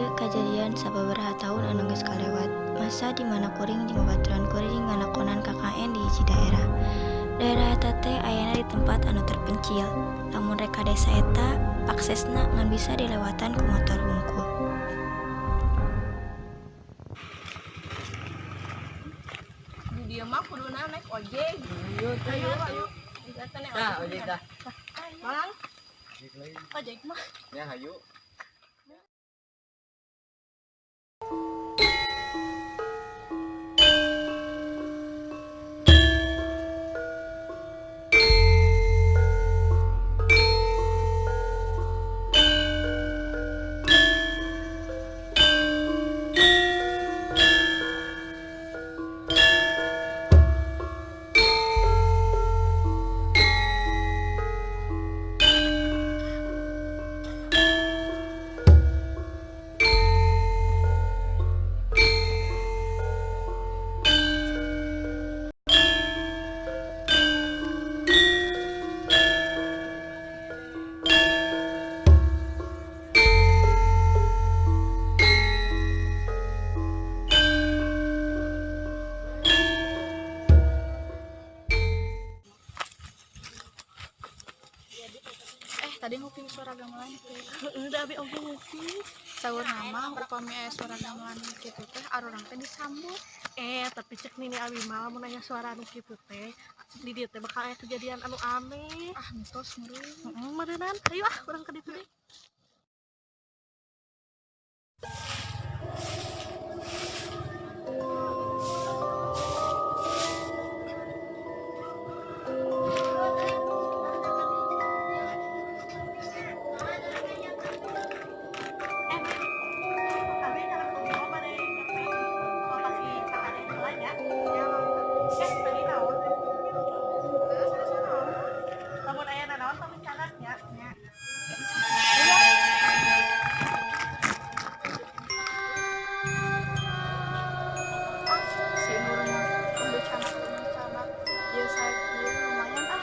Ieu kajadian sababaraha taun anu geus kalewat, masa di mana kuring jeung babaturan kuring ngalakonan KKN di hiji daerah. Daerah eta teh ayana di tempat anu terpencil. Lamun rek ka desa eta, aksesna ngan bisa dilewatan ku motor hungkul. Di dieu mah kuduna naik ojek. Ayo, Ayo, ayo. Bisa naik Nah, ojek dah. Mang, Ojek lain. Ojek mah. Ya, hayu. Tadi nguping suara gamelan teh. Heeh, da abi oge nguping. Saur nama upami aya suara gamelan kitu teh arurang teh disambut. Tapi cek nini abi mah lamun aya suara anu kitu teh, di dieu teh bakal aya kejadian anu aneh. Ah, mitos meureun. Heeh, meureunnan. Ayo ah, urang ka ditu deui. Abi sareng kumaha bade nyepi lokasi KKN heula nya. Ya, mangga. Tadi naon? Heuh, sanes naon. Lamun aya nanaon tong dicatat nya. Nya. Ah, si Nur mah pembicara ieu sakieu lumayan ah.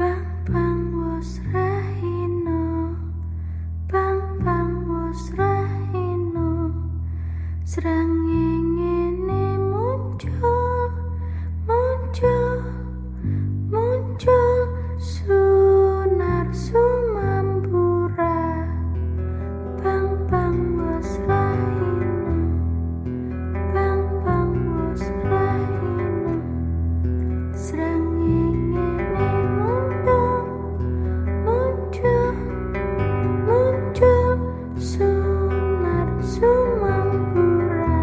Pang pang wos rahino, pang pang wos rahino, srengenge muncul, muncul, muncul, sunar sumambura. Pang pang wos rahino, pang pang wos rahino, srengenge muncul, muncul, muncul, sunar sumambura.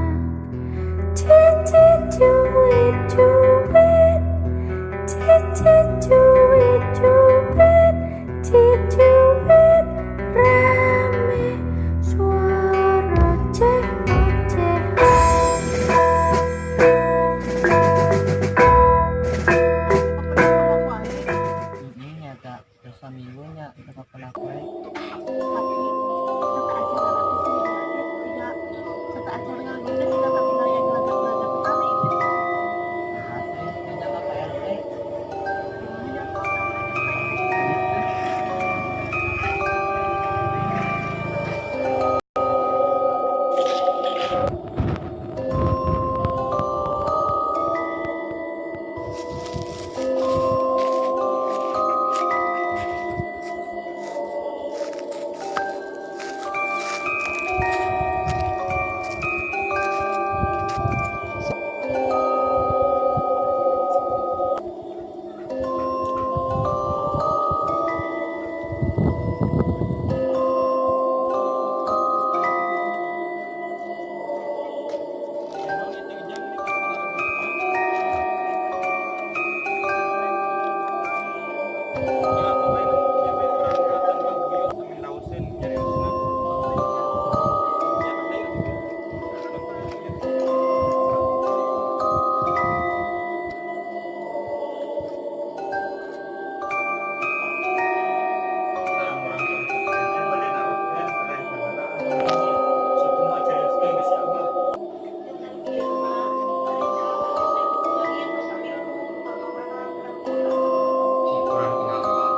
Si kurang tinggal doang.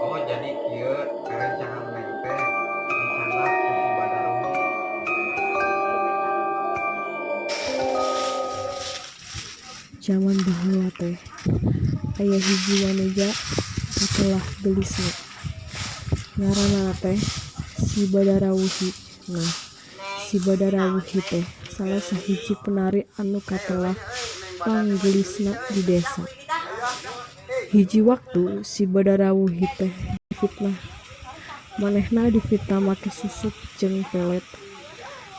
Oh, jadi kieu rerencangan Neng teh dicandak ku si Badarawuhi. Jaman baheula teh aya hiji waneja katelah geulisna. Ngaranna teh Si Badarawuhi. Nah, Si Badarawuhi teh salah sahiji penari anu katelah panggeulisna di desa. Hiji waktu Si Badarawuhi teh difitnah. Manehna difitnah make susuk jeung pelet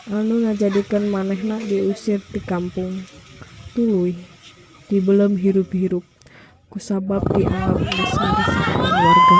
anu ngajadikeun manehna diusir ti kampung. Tuluy dibelem hirup-hirup kusabab dianggap geus ngaresahkeun warga.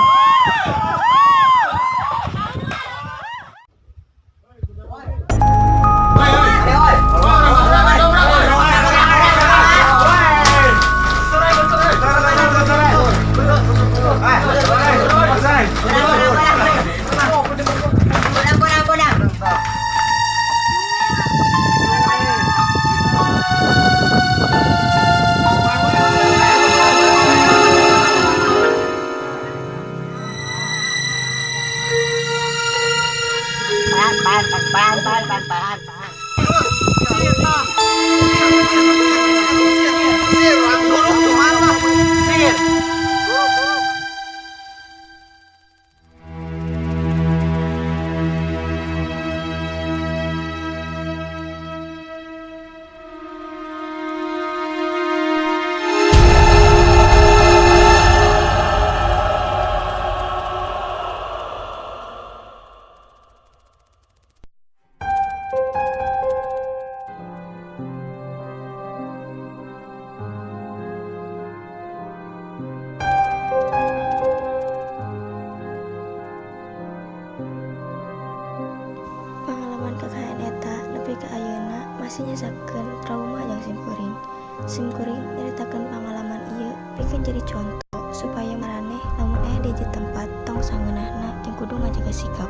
Pangalaman KKN eta nepi ka ayeuna masih nyisakeun trauma jang simkuring. Simkuring nyaritakeun pangalaman ieu pikeun jadi conto supaya maraneh lamun aya di hiji tempat tong sangeunahna jeung kudu ngajaga sikap.